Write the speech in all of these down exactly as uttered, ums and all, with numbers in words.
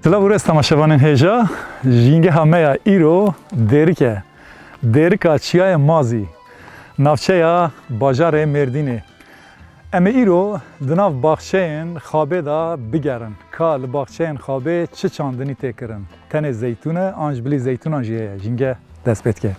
Silav û rêz temaşevanên hêja, jîngeha me ya îro Dêrik e. Dêrika Çiyayê Mazî, navçeya bajarê Mêrdînê. Em ê îro di nav baxçeyên xabê de bigerin. Ka li baxçeyên xabê çi çandinî tê kirin? Tenê zeytûn e, an ji bilî zeytûnan jî heye. Jînge dest pê dike.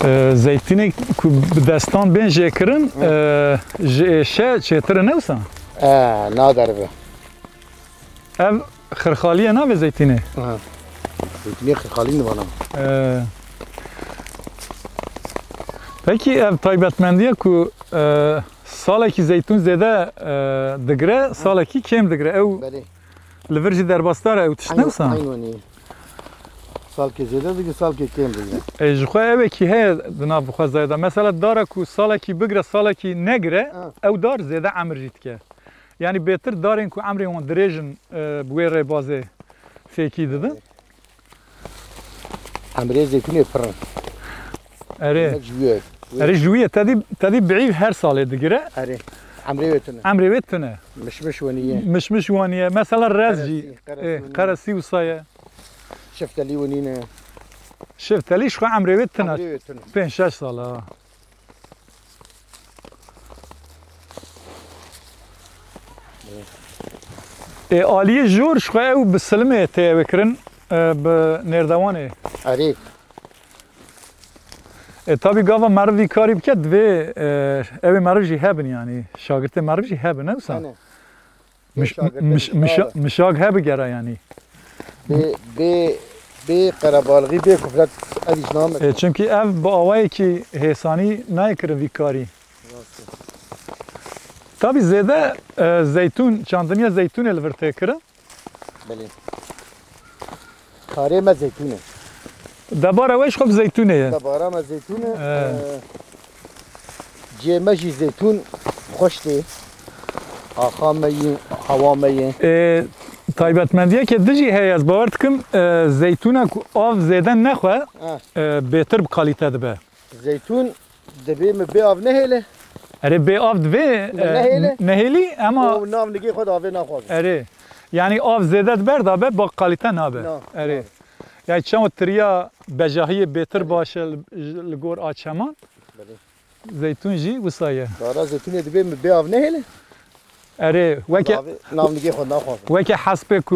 E, zeytînê ku bi destan bên jêkirin, e, ji êşe çêtir e, ne wisa? E, na derve. Ev xirxalî ye navê zeytînê? Ha. Zeytînê xirxalî ne vana. E, pekî ev taybetmendiye ku, e, salekî zeytûn zêde, e, digire, salekî kêm digire. Ew Belê. Li vir jî derbasdar e, ew tişt ne wisa? Eyn wenî. Salkê zêde digire, salkê kêm digire. E, ji xwe ewekî heye di nav xwezayê de. Mesela dara ku salekî bigire, salekî negire, Ha. ew dar zêde emir jî dike. Yanî bêtir darên ku emrê wan dirêj in, e, bi wê rêbazê fêkî didin. Emrê zeytûnê pir in. Erê. Ji wî ye. Erê ji wî ye. Te dî, te dî biîv her salê digire. Erê. Emrê wê tune. Emrê wê tune. Mişmiş wenî ye. Mişmiş wenî ye. Mesela rez jî. Qeresî, qeresî Ê, wenî ye. Qeresî wisa ye. Şeftelî wenî ne. Şeftelî ji xwe emrê wê tune. Emrê wê tune. Pênc şeş sal e ha. Ê, aliyê jor ji xwe ew bi silimê tê ew ê kirin, e, bi nêrdewanê. Erê. E, tabî gava meriv vî karî bike, divê, e, ew ê meriv jî hebin, yanî şagirtê meriv jî hebin, ne wisa? Hene. Miş-, Bê şagirtê miş-, mişa-, mişa-, mişag hebe gera yanî. Bê, bê, bê qerebalixî, bê kuflet ev îş namekin. E, çimkî ev bi awayekî hêsanî nayê kirin vî karî. Rast e. Tabî zêde, e, zeytûn, çandiniya zeytûnê li vir tê kirin. Belê. Karê me zeytûn e. Debara we ji xwe bi zeytûnê ye. Debara me zeytûn e. He. Ee, cihê me jî zeytûn xweş tê. Axa me yî, hewa me yê. Ee, taybetmendiyeke din jî heye, ez bawer dikim, e, zeytûna ku av zêde nexwe, Ha. e, bêtir bi kalîte dibe. Zeytûn Divê min bê av nehêle. Erê, bê av divê, Min e, nehêle. nehêlî, ema Û nav nigê xwe di avê naxwazim. Erê. Yanî av zêde di ber de be, ba kalîte nabe. Na, Erê. na. Yani çawa tiriya bejahiyê bêtir Erê. baş e li, li gor a çeman. Belê. Zeytûn jî wisa ye. Dara zeytûnê divê min bê av nehêle. Erê, weke Navê, nav nigê xwe naxwazim. weke hespê ku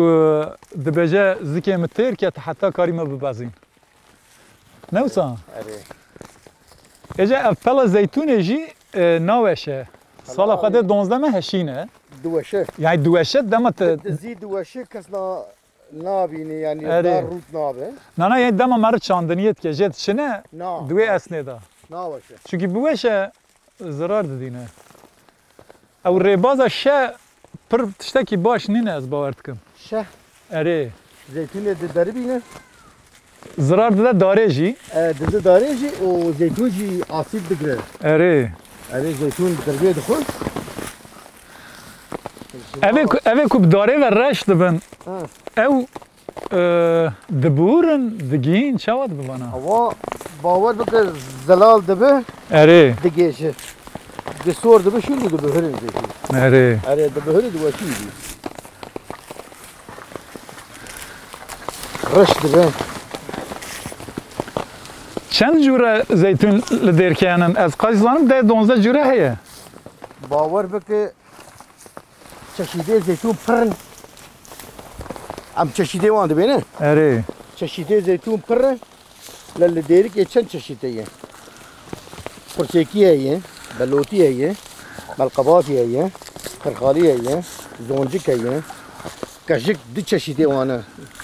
dibêje zikê min têr ket heta karî me bibezîn. Ne wisa? Erê. Êca ev pela zeytûnê jî, e, naweşe. Pela Sala xwe dê dê donzdeh me heşîne. Diweşe. Yani diweşe dema te Dizî diweşe kes na, nabîne yani Erê. dar rût nabe. Nana yani dema meri çandiniyê dike jê diçine Na. duê esnê da. Naweşe. Çünkü biweşe zirar didîne. Ew rêbaza şe pir tiştekî baş nîne, ez bawer dikim. Şe? Erê. Zeytûnê di deribîne? Zirar dide darê jî. E, dide darê jî û zeytûn jî asîd digire. Erê. Erê zeytûn derbê dixwe. Evê ku, evê ku bi darê ve reş dibin. Ha. Ew E, diburin, digihîn, çawa dibi vana? Ewa, bawer bike, zelal dibi, Erê. digêji. Di sor dibi, şûn dibi hirin zeytûn. Erê. Erê, dibi hirin diweşî dibi. Reş dibi. Çend cûre zeytûn li Dêrkê henin? Ez qay zanim deh donzdeh cûre heye. Bawer bike, Çeşîdê zeytûn pir in. Em çeşîdê wan dibêne. Erê. Çeşîdê zeytûn pir in. Lê li Dêrikê çend çeşîdê ye? Qursêkî heye, belotî heye, melqebazî heye, xirxalî heye, zoncik heye. Kejik du çeşîdê wan e.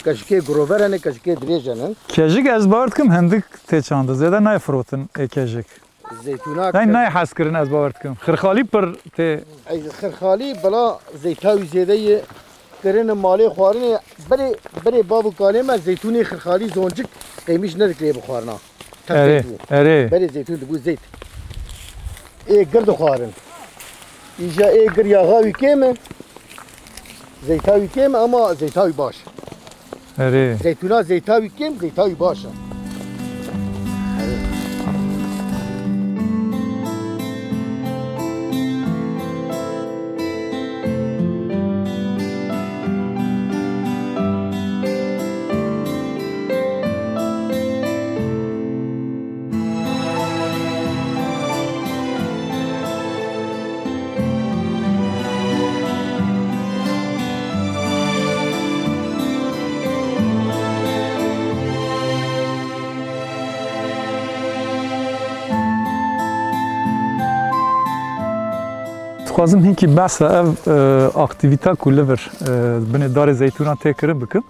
Kejikê girover hene, kejikê dirêj hene. Kejik ez bawer dikim hindik tê çandin. Zêde nayê firotin ê kejik. Zeytûna Hey, kir- nayê hez kirin ez bawer dikim. Xirxalî pir tê. Ey, xirxalî bila zeyta wî zêde ye. Kirine malê xwarinê, berê, berê bav û kalê me zeytûnê xirxalî zoncik qêmîş nedikirê bi xwarina. Tev Erê, zeytûn. Erê. Berê zeytûn dibû zeyt. Ê gir dixwarin. Îja ê gir yaxa wî kêm e. Zeyta wî kêm e ama zeyta wî baş e. Erê. Zeytûna zeyta wî kêm, zeyta wî baş e. Dixwazim hinkî behsa ev, e, aktîvîta ku li vir, e, binê darê zeytûnan tê kirin bikim.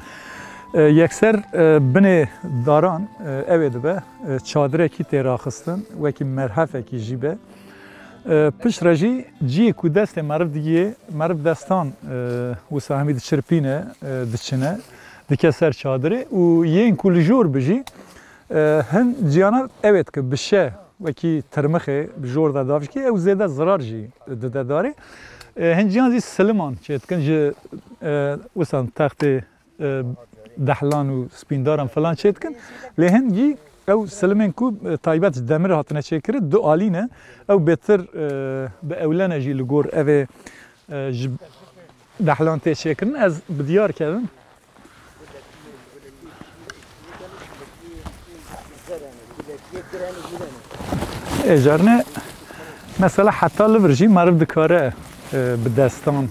E, yekser, e, binê daran, e, ew ê dibe, e, çadirekî tê raxistin, wekî merhefekî jî be. E, piştre jî ciyê ku destê meriv digiyê, meriv destan, e, wisa hemî diçirpîne, e, diçine, dike ser çadirê û yên ku li jor bi jî, e, hin ciyana ew ê dike bi şe, wekî tirmixê bi jor de davjikê, ew zêde zirar jî dide darê. E, hin ciyan jî siliman çêdikin ji, e, wisa textê e, dehlan û spîndaran filan çêdikin. Lê hingî ew silimên ku, e, taybet ji demir hatine çêkirin, du alî ne. Ew bêtir, e, bi ewle ne jî li gor evê, e, ji dehlan tê çêkirin. Ez bi diyar kevim. Ê, carine, mesela heta li vir jî meriv dikare, e, bi destan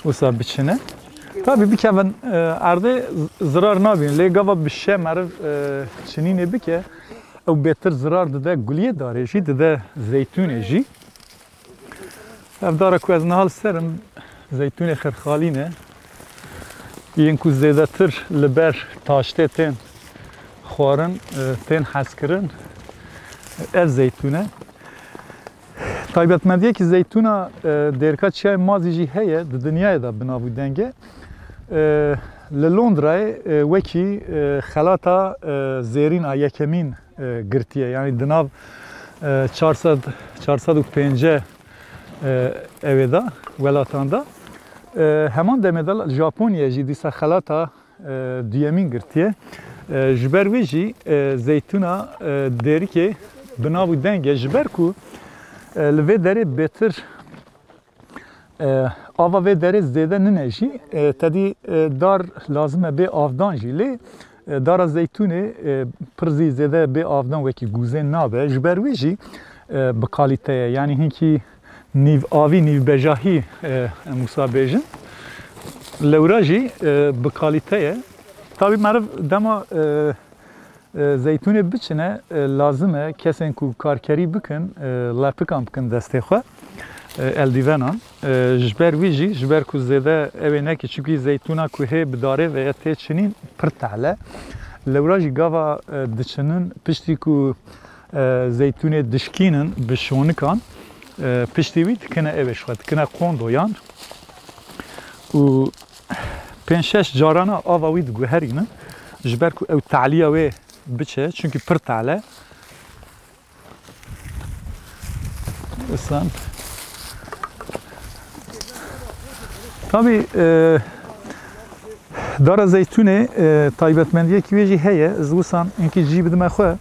wisa biçine. Tabî bikevin, e, erdê z-, zirar nabîn. Lê gava bi şe meriv, e, çinînê bike, ew bêtir zirar dide guliyê darê jî, dide zeytûnê jî. Ev dara ku ez niha li ser im, zeytûnê xirxalî ne. Yên ku zêdetir li ber taştê tên xwarin, e, tên hezkirin, ev zeytûn e. Taybetmendiyekî zeytûna, e, dêrka Çiyayê Mazî jî heye, di dinyayê de bi nav û deng e. E, li Londrayê, e, wekî, e, xelata, e, zêrîn a yekemîn e, girtiye. Yanî di nav, e, çar sed, çar sed û pêncî, e, ewê de, welatan de. E, heman demê de Japonyayê jî dîsa xelata, e, duyemîn girtiye. E, ji ber wê jî, e, zeytûna, e, dêrikê bi nav û deng e. Ji ber ku, e, li vê derê bêtir E, ava vê derê zêde nine jî, e, tedî, e, dar lazim e bê avdan jî. Lê, e, dara zeytûnê, e, pir zî zêde bê avdan wekî gûzên nabe. Ji ber wî jî, e, bi kalîte ye. Yanî hinkî nîv avî, nîv bejahî, e, em wisa bêjin. Lewra jî, e, bi kalîte ye. Tabî meriv dema, e, E, zeytûnê biçine, e, lazim e kesên ku karkerî bikin, e, lepikan bikin destê xwe, e, eldîvenan. E, ji ber wî jî, ji ber ku zêde ew ê neke, çimkî zeytûna ku hê bi darê ve ye tê çinîn pir tehl e. Lewra jî gava, e, diçinin, piştî ku, e, zeytûnê dişkînin bi şonikan, e, piştî wî dikine ew ê ji xwe, dikine qondoyan û pênc şeş carana ava wî diguherînin, ji ber ku ew tehliya wê biçe, çimkî pir tehl e. Isan. Tabî, e, dara zeytûnê, e, taybetmendiyekî wê jî heye. Ez wisan hinkî cî bidime xwe.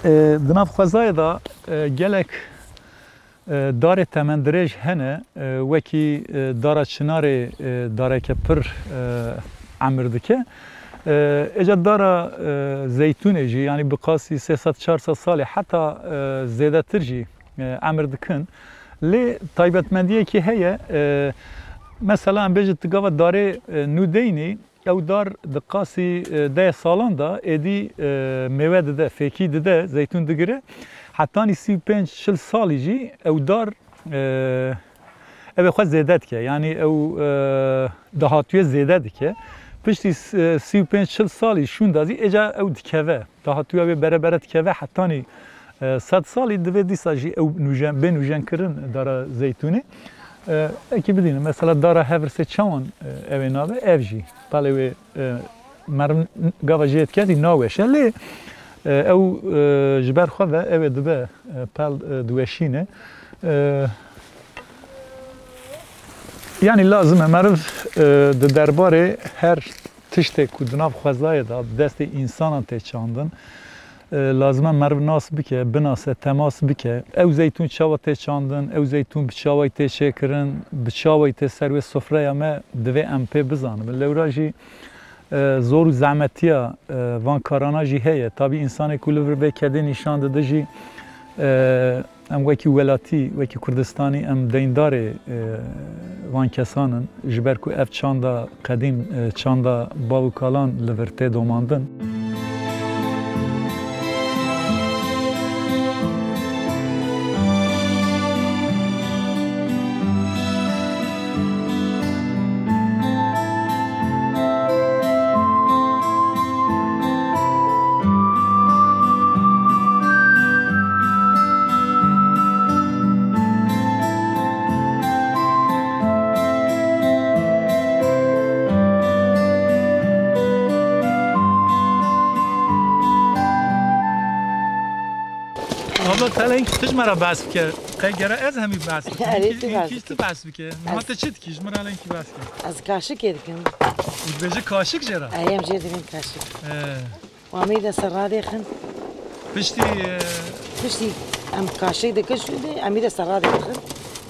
E, di nav xwezayê de, e, gelek E, darê temendirêj hene, e, wekî, e, dara çinarê, e, dareke pir, e, emir dike. E, êca dara, e, zeytûnê jî, yanî bi qasî sê sed çar sed salê heta, e, zêdetir jî, e, emir dikin. Lê taybetmendiyekî heye, e, mesela em bêjin tu gava darê, e, nû deynî, Ew dar di qasî, e, deh salan de êdî, e, mêwe dide, fêkî dide, zeytûn digire. Hetanî sî û pênc çil salî jî ew dar, e, ew ê xwe zêde dike. Yanî ew, e, dahatûyê zêde dike. Piştî s-, e, sî û pênc çil salî şûnda zî êca ew dikeve. Dahatûya wê bere bere dikeve hetanî, e, sed salî divê dîsa jî ew nûjen, bê nûjenkirin dara zeytûnê. E, ekî bidînin, mesela dara hevirsê çawan, e, ew ê nabe, ev jî. Pelê wê, e, meriv gava jê dike zî naweşe. Lê, e, ew, e, ji ber xwe ve ew ê dibe, e, pel, e, diweşîne. E, yanî lazim e meriv, e, di derbarê her tiştê ku di nav xwezayê de bi destê însanan tê çandin, e, lazim e meriv nas bike, binase, temas bike. Ew zeytûn çawa tê çandin, ew zeytûn bi çawayî tê çêkirin, bi çawayî tê ser wê sofreya me, divê em pê bizanin. Lewra jî, e, zor û zehmetiya, e, van karana jî heye. Tabî însanê ku li vir vê kedê nîşan dide jî, e, Em wekî welatî, wekî Kurdistanî em deyndarê, e, van kesan in, ji ber ku ev çanda qedîm, e, çanda bav û kalan li vir tê domandin. Abla, teleng tu ji me re behs bike. Qey gere ez hemî behs bikim. Erê, tu behs bike. Niha te çi dikî? Ji min re lengkî behs bike. Ez kaşikê dikim. Û dibêje kaşik jê re? Erê, em jê dibên kaşik. Ee. Û em ê de seradê xin. Piştî, e, Piştî em kaşik dikin şûndê, em ê de seradê dixin.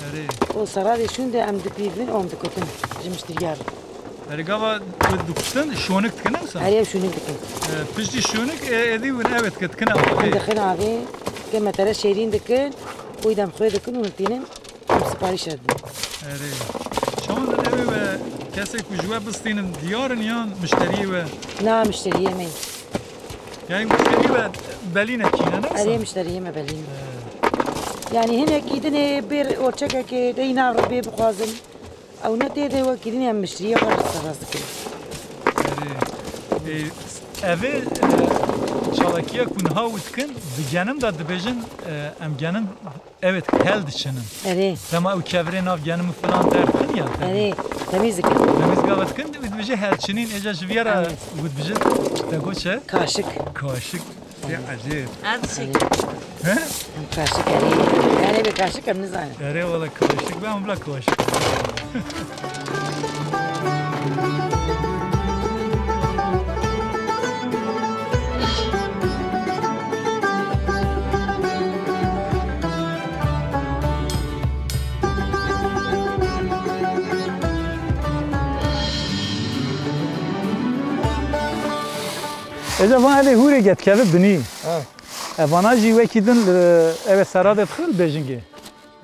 Erê. Û seradê şûndê em dipîvin û em dikutin ji miştiriya re. Erê, gava wê dikutin, şonik dikin, ne wisa? Erê, ew şonik dikin. E, piştî şonik, e, êdî win ewê dike, dikin avê. Em dixin avê, ke metere şêrîn dikin, û îdem xwê dikin û tînin. Em siparîş didin. Erê. Çawan din ew ê we kesê ku ji we bistînin diyar in yan mişteriyê we? Na, mişteriyê me. Yani mişteriyê we belîne kî ne, ne wisa? Erê, mişteriyê me belîne. He. Yani hinekî dinê bir orçekekê dey nav re bê bixwazin. Ew ne tê de wekî dinê em mişteriyê xwe rast rast dikin. Erê. E, ev ê, e, çalakiya ku niha û dikin, di genim de dibêjin, e, em genim Evet, hel diçinin. Erê. Dema ew kevirê nav genim û filan derdixin ya, te Erê, temîz dikin. Temîz gava dikin, wî dibêje hel çinin, êca ji viya re Evet. wî dibêje, te got çi? Kaşik. Kaşik. Ya ecêb. Hadi çek. He? Em kaşik erê. Yani bir kaşik em nizanin. Erê wala kaşik, ben bila kaşik. Êca van evê hûrê getkeve binî. Ha. E, vana jî wekî din, e, ev ê seradê dixin bêjingê.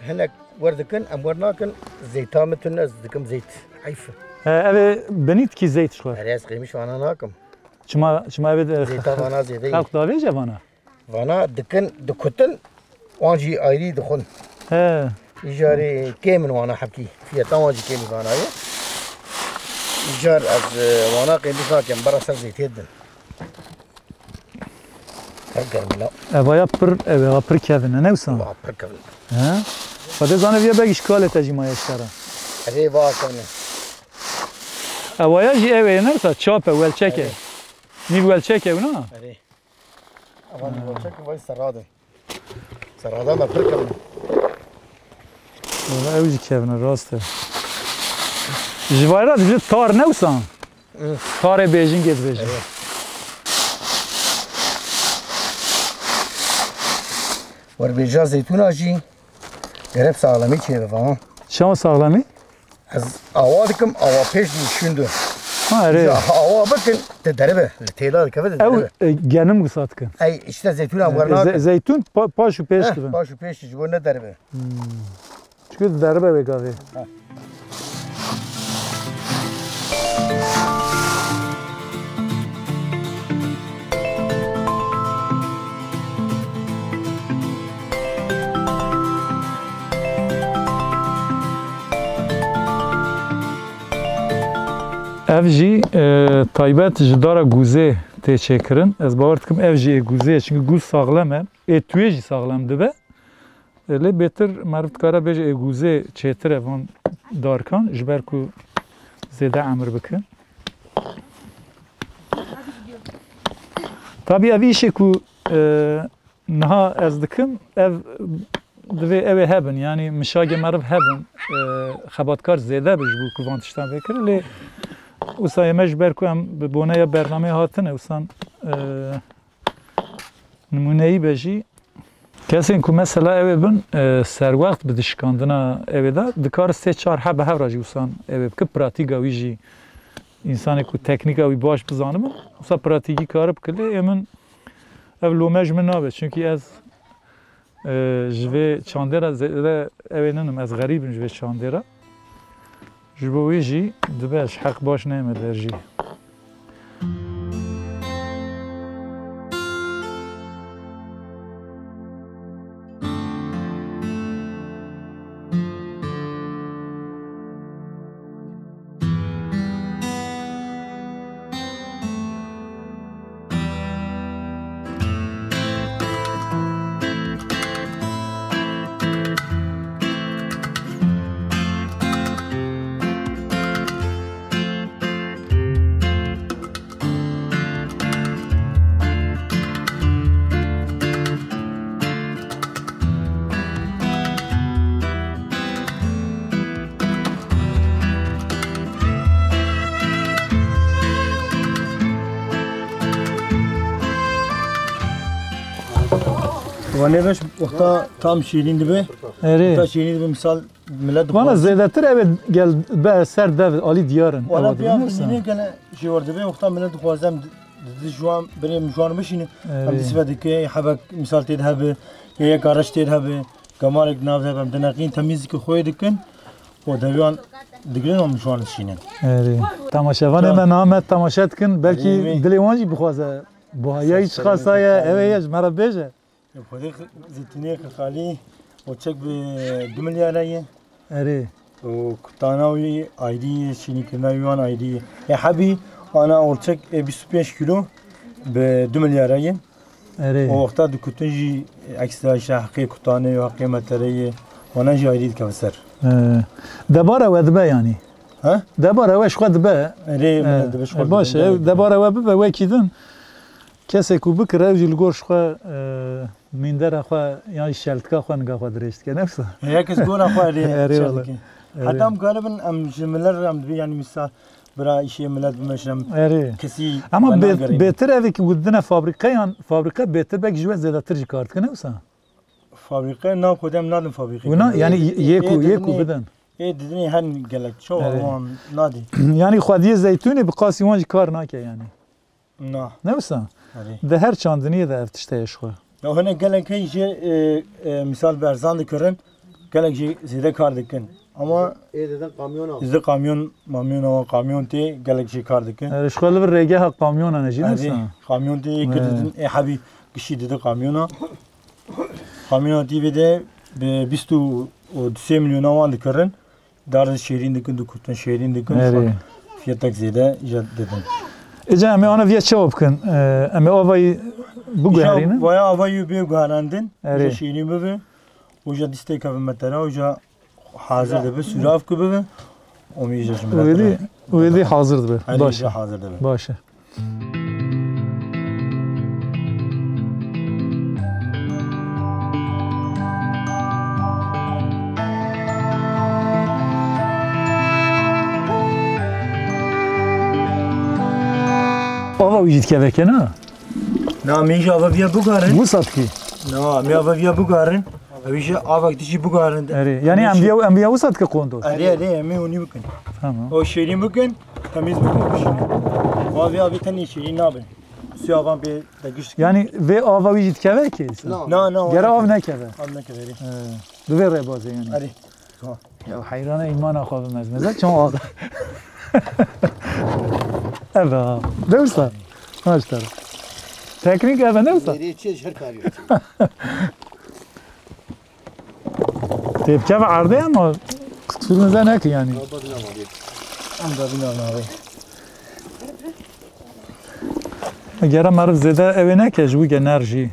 Hinek wer dikin, em wer nakin. Zeyta min tune, ez dikim zeyt. Heyf. E, ev ê binî dikî zeyt ji xwe. Erê, ez qêmiş vana nakim. Çima, çima ev ê de Zeyta vana zêde ye. Xelk davêje vana? Vana dikin, dikutin, wan jî ayrî dixwin. He. Îjarê kêm in wana hebkî. Fiyeta wan jî kêm in vana ye. Îcar ez, e, wana qêmiş nakim, bera ser zeytê din. Pir germ la. Evaya pir, ev ê pir kevin e, ne wisa? Va pir kevin. He? Xwedê zane viya belkî ji kalê te jî maye ji te re. Erê va kevin e. Evaya jî ew ê, ne wisa? Çap e, welçek e. Erê. Nîv welçek e, wina? Erê. Evan nîv welçek e, vay serad e. Serada me pir kevin e. Wala ew jî kevin e, rast e. Ji vayra dibêje tar, ne wisa? Hı. Tarê bêjingê dibêje. Evet. Werbêja zeytûna jî gerek saxlemî çêbibe, ha. Çawa saxlemî? Ez awa dikim, awa pêş dî şûndu. Ha, erê. Ya awa bikin, te deribe. Têla dikeve de deribe. Ew, e, genim wisa dikin. Ey, işte zeytûna E, werna ze-, zeytûn pa-, paş û pêş Heh, dibin. Paş û pêş ji bo ne deribe. Hmm. Çikû deribe wê gavê. Ha. Ev jî, e, taybet ji dara gûzê tê çêkirin. Ez bawer dikim ev jî ê gûzê ye, çimkî gûz saxlem e. Ê tuyê jî saxlem dibe. Lê bêtir meriv dikare bêje êgûzê çêtir e van darkan, ji ber ku zêde emir bikin. Tabî ev îşê ku, e, niha ez dikim, ev divê ew ê hebin, yanî mişagê meriv hebin, e, xebatkar zêde bi ji bo ku van tiştan vê kir. Lê wisa yê me ji ber ku em bi boneya bernameyê hatine, wisan, e, nimûneyî be jî. Kesên ku mesela ew ê bin, e, serwext bi di şikandina ew ê de, dikare sê çar heb bi hev re jî wisan ew ê bike. Pratîka wî jî, însanê ku teknîka wî baş bizanibin, wisa pratîkî kare bike. Lê ê min ev lome ji min nabe. Çunkî ez, e, ji vê çandê re zêde ew ê ninim. Ez xerîb im ji vê çandê re. Ji bo wî jî dibe ez heq baş neyme der jî. Wanê beş wexta tam şîrîn dibe. Erê. Wexta şîrîn dibe, misal, millet Vana dixwazin. Zêdetir ev ê gel be ser dev alî diyar in. Wana Ewa piya dibin, wisa? Binîne gele jêwar dibe, wexta millet dixwazin em di, di, di ji wan, birê min ji wan bişînin. Erê. Em dî sibe dike, hebek misal tê de hebe, ya yeka reş tê de hebe, gemarek nav de hebe, em dineqîn, temîzlikê xwe yê dikin. Û dewiyan digirin, em ji wan dişînin. Erê. Temaşevanê Tamam. me name temaşe dikin, belkî Erê, erê. dilê wan jî bixwaze. Buhaya Ser çiqasa ye, serê ew ê ye, ji me re bêje. Xwedê zîtinê xalî û çek bi du milyara ye. Erê. Û kutana wî ayrî ye, şînîkirina wî wan ayrî ye. Ê hebî ana orçek ê bîst û pênc kîlo bi du milyara ye. Erê. O wexta dikutin jî ekstra ji heqê kutanê û heqê metereyê, wana jî ayrî dikeve ser. Ee, debara we dibe yanî? Ha? Debara we ji xwe dibe. Erê, Ee, min dibe ji xwe e, baş dibe. E, debara we bibe wekî din. Kesê ku bikire, ew jî li gor ji xwe, e, mîndera xwe yan jî şeltika xwe, niga xwe dirêj dike, ne wisa? Her kes gora xwe erê Erê çêl wala. dike. Erê. Heta em karibin, em ji miler re em dibê, yanî misal bira îşê milet bimeşin, em Erê. kesî Ama bê-, bêtir evê ki widine fabrîqeyan, fabrîqe bêtir belkî ji we zêdetir jî kar dike, ne wisa? Fabrîqe na ku dem nadin fabrîqe. Wina, yanî yê ku, Ê yê ku didinê, bidin. ê didinê hen gelek çawa Erê. wan nadî. Yanî xwediyê zeytûnê bi qasî wan jî kar nake yanî. Na. Ne wisa? Erê. Di her çandiniyê de ev tişt heye ji xwe. Ya hene gelek hey jê, e, e, misal berzan dikirin, gelek jî zêde kar dikin. Ama Ê didin kamyona. Zêde kamyon, mamyona wa kamyon tê, gelek jî kar dikin. Erê, ji xwe li vir rêgeha kamyona ne jî, ne Erê, wisa? kamyon tê, yê ki He. didin, ê hebî gişî didin kamyona. Kamyona tî vê de bi bîst û du sê milyona wan dikirin. Dar de şêrîn dikin, dikutin şêrîn dikin. Erê. Fiyetek zêde jî didin. Êca em ê ana viya çawa bikin? Ee, em ê avayî biguherînin? Îja vaya avayî bê guherandin. Erê. Îja şêrîn bibe. Û îja dîstê keve metera, û îja hazir dibe, sûrav ku bibe. Û îja ji Wêdî, metera. wêdî hazir dibe. Erê, Baş e. îja hazir dibe. Baş e. Ava wî jî dikeve ke na? Na, em ê jî ava viya bigarin. Wisa dikî? Na, em ê ava viya bigarin. Ew jî avak dijî bigarin. Erê, yanî em viya, em viya wisa dike kondo? Erê, erê, em ê hûnî bikin. Tamam. O şêrîn bikin, temîz bikin, bişînin. Ava viya vê tenê şêrîn nabe. Suya van pê de giş dikin. Yanî vê ava wî jî dikeve ki? Na. Na, na, Gere av nekeve. Av nekeve, erê. Ee, bi vê rêbazê yanî. Erê. Ha. Ya heyrana îmana xwe bimez. Meze çon axa. Eva. Ne wisa? Maşallah. Teknîk eve ne wisa? Nereye çiz her karı. Tepke ve arde ama kısırınıza ne ki yani? Em de bilmiyorum abi. Gere meriv zêde ew ê neke ji wî gener jî.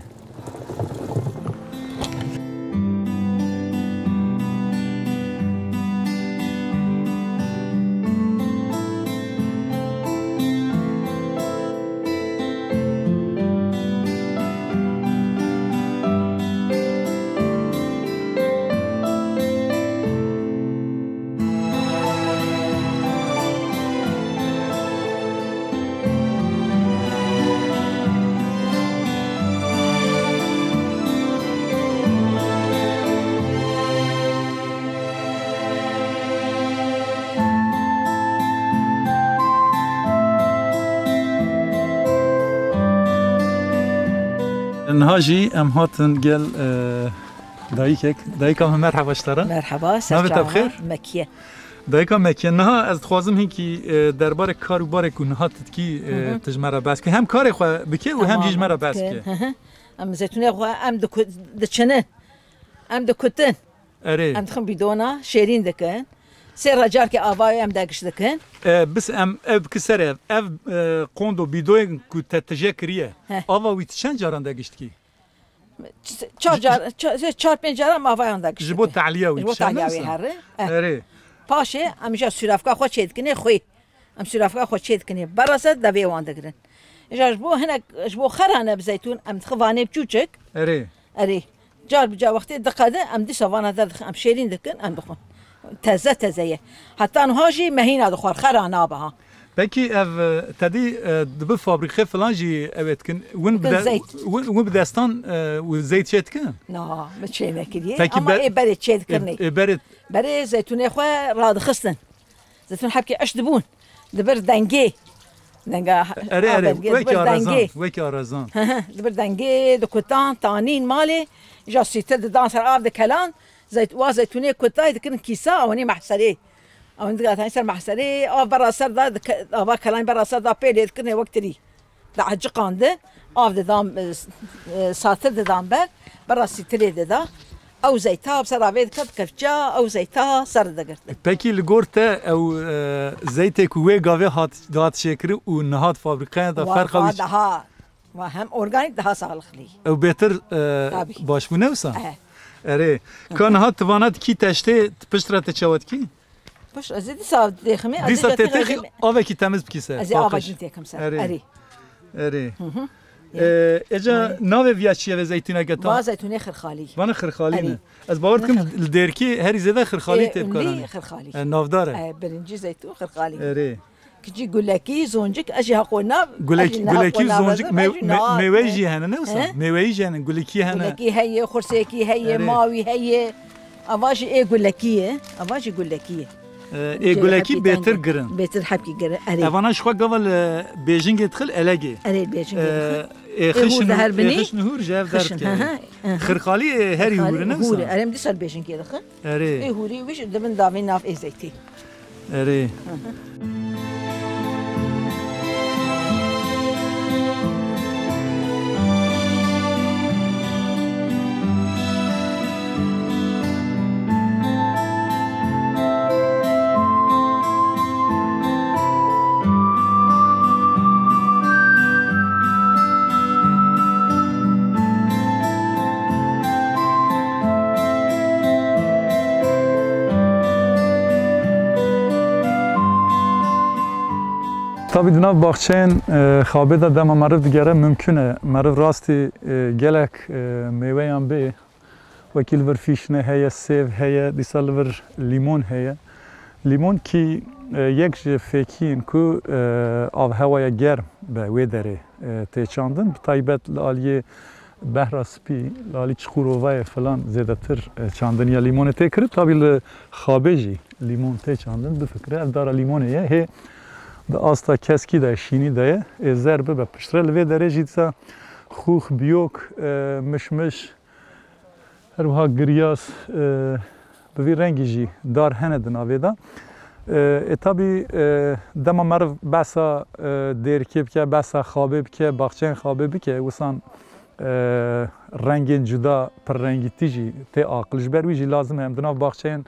Niha jî em hatin gel, e, dayikek. Dayika me, merheba ji te re. Merheba, ser çava. Navê te bi xêr? Mekiye. Dayika Mekiye, niha ez dixwazim hinkî, e, derbarê kar û barê ku niha tu dikî, e, Hı hı. tu ji me re behs bikî. Hem karê xwe bike û hem jî ji me re behs bike. Tamam, dikim. Hı hı. Em zeytûnê xwe em diku-, diçinin. Em dikutin. Erê. Em dixin bîdona, şêrîn dikin. Sê re carkê avayê em degiş dikin. E, bis em ev bike ser ev. Ev, e, qondo bîdoyên ku te tije kiriye. Heh. Ava wî tu çend caran degiş dikî? Ç-, çar car, ça-, çar pênc caran em avayan degiş dikin. Ji bo tehliya wî. Ji bo tehliya wî herre. Eh. Erê. Paşê em ja sûrafka xwe çêdikinê xwê. Em sûrafka xwe çêdikinê. Berasa devê wan digirin. Îja ji bo hinek, ji bo xera ne bi zeytûn, em dixin vanê biçûçik. Erê. Erê. Car bi car wextê diqede, em dîsa vana derdixin, em şêrîn dikin, em dixwin. Teze teze ye. Heta niha jî me hîna dixwar, xera nabe ha. Pekî ev, e, te dî, e, dibi fabrîqê filan jî ew ê dikin. Win bi Dikin de-, zeyt. Win, win bi destan, e, û zeyt çê dikin? Na, min çê nekiriye. Pekî ama be-, ê berê çê dikirinê. Ê, ê berê Berê zeytûnê xwe radixistin. Zeytûn hebkê eş dibûn. Dibir dengê. Denga Erê, erê, avê dibir wekî arezan, dengê. Wekî arezan. Dibir dengê, dikutan, tanîn malê. Ja sîtir didan ser av dikelan. Zeyt-, wa zeytûnê kutay dikirin kîsa, ewanî mehserê. Ewan digatanî ser mehserê, av berra ser da, dike-, ava kelan berra ser da pê lê dikirinê wek tirî. Diheciqandin, av didan, e, s-, e, satir didan ber, bira sîtirê dida. Ew zeyta bi ser avê dike, dikevça, ew zeyta ser digirtin. Pekî li gor te ew, e, zeytê ku wê gavê hat, dihat çêkirin û niha di fabrîqeyan de Wa, ferqa wa wî ç- daha, wa hem organîk daha sağlıklı. Ew bêtir, e, Tabii. baş bû ne wisa? Eh. Erê. Ka niha tu vana dikî teştê, tu piştre te çawa dikî? Baş, ez ê dîsa têximê, ez ê Dîsa dîsa tê têximê. Avekî temiz bikî ser, Ez ê paqij. Avekî têxim ser. Erê. Erê. Erê. Hı hı. Ee, êca navê viya çi ye vê zeytûneke ta? Va zeytûnê xirxalî. Vana xirxalî ne? Erê. Ez bawer dikim li Dêrkî herî zêde xirxalî Ee, tê ûnî bikaranî. Xirxalî. Ee, navdar e. Ee, birinci zeytûn xirxalî. Erê. Kiçî gulekî, zoncik, ez jî ha xwe nav, Gulek-, ez jî nav gulekî, xwe nav zoncik, ez, me-, ez jî me-, nav meywe ez jî jî. Hene ne wisa? He? Meywe jî hene, gulekî hene. Gulekî heye, xursêkî heye, Erê. Mawî heye. Ava jî ê gulekî ye. Ava jî gulekî ye. Ee, ê Cê gulekî hepî bêtir teng e. Girin. Bêtir hepkî girin. Erê. Evana ji xwe gava li bêjingê dixil elegê. Erê, bêjingê Ee, dixil. Ê Ê xiş hûr de nû-, her ê binî. Xiş nûhûr ji hev Xişin, derdikeve. He, he, he. Xirxalî ê herî Xirxalî hûr e ne hûr e. Wisa? Erê, em dîsa bêjingê dixin. Erê. Ê hûrî wî jî dibin davê nav ê zeytê. Erê. Tabî di nav baxçeyên, e, Xabê de dema meriv digere mimkun e. Meriv rastî, e, gelek, e, mêweyan bê. Wekî li vir fîşne heye, sêv heye, dîsa li vir lîmon heye. Lîmon kî, e, yek ji fêkiyên ku, e, avhewaya germ be wê derê, e, tê çandin. Bi taybet li aliyê Behra Spî, li alî Çukurovayê filan zêdetir, e, çandiniya lîmonê tê kirin. Tabî li Xabê jî lîmon tê çandin. Bifikire ev dara lîmonê ye. Hê di asta keskî de, şînî de ye. Ê zer bibe piştre. Li vê derê jî dîsa xûx, biyok, e, mişmiş, her wiha giryas, e, bi vî rengî jî dar hene di navê de. E, e, tabî, e, dema meriv behsa, e, Dêrikê bike, behsa Xabê bike, baxçeyên Xabê bike, wisan, e, rengên cuda, pirrengîtî jî tê aqil. Ji ber wî jî lazim e em di nav baxçeyên,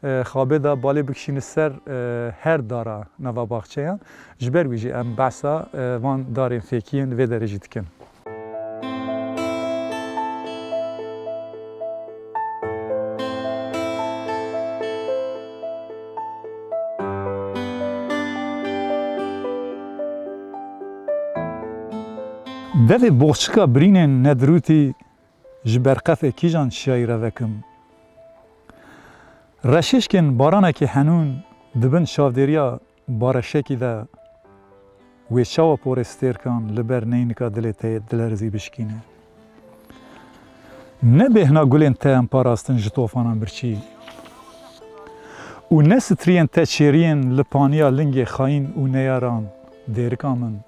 e, Xabê de balê bikişîne ser, e, her dara nava baxçeyan. Ji ber wî jî em behsa, e, van darên fêkiyên vê derê jî dikin. Devê boxçika birînên Nedrûtî ji berqefê kîjan şiyayî re vekim? Reşêşkên baranekî henûn di bin çavdêriya bareşekî de wê çawa porê stêrkan li ber neynika dilê te yê dilerizî bişkîne? Ne bêhna gulên te em parastin ji tofanan birçî û ne striyên te çêriyên li paniya lingê xayîn û neyaran, Dêrika min.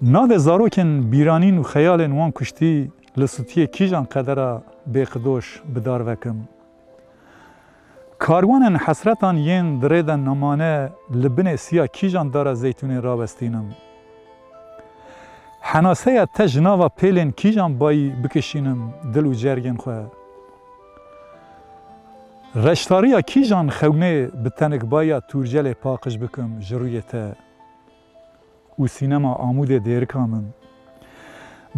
Navê zarokên bîranîn û xeyalên wan kuştî li sutiyê kîjan qedera bêqidoş bi dar vekim? Karwanên hesretan yên di rê de nemane li binê siya kîjan dara zeytûnê rawestînim? Henaseya te ji nava pêlên kîjan bayî bikişînim dil û cergên xwe? Reştariya kîjan xewnê bi tenikbayiya tûrcelê paqij bikim ji rûyê te? Û sînema Amûdê dêrika min.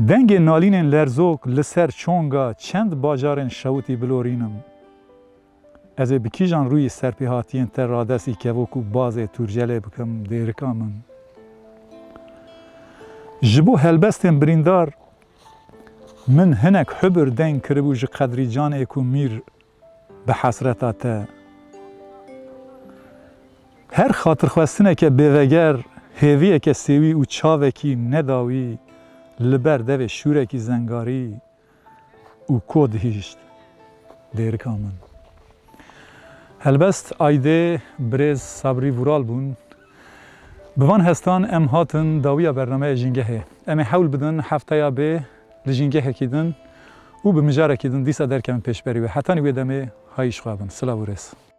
Dengê nalînên lerzok li ser çonga çend bajarên şewitî bilorînim. Ez ê bi kîjan rûyî serpêhatiyên te radestî kevok û bazê tûrcelê bikim dêrika min? Ji bo helbestên birîndar min hinek hubir deng kiribû ji qedrî canê ku mîr bi hesreta te. Her xatirxwestineke bêveger, hêviyeke sêwî û çavekî nedawî li ber devê şûrekî zengarî û ko dihîşt dêrika min. Helbest aydê birêz Sabrî Vural bûn. Bi van hestan em hatin dawiya bernameya Jîngehê. Em ê hewl bidin hefteya bê li jîngehekî din û bi mijarekî din dîsa derkevin pêşberî wê. Hetanî wê demê hayîş xwe bin. Silav û rêz.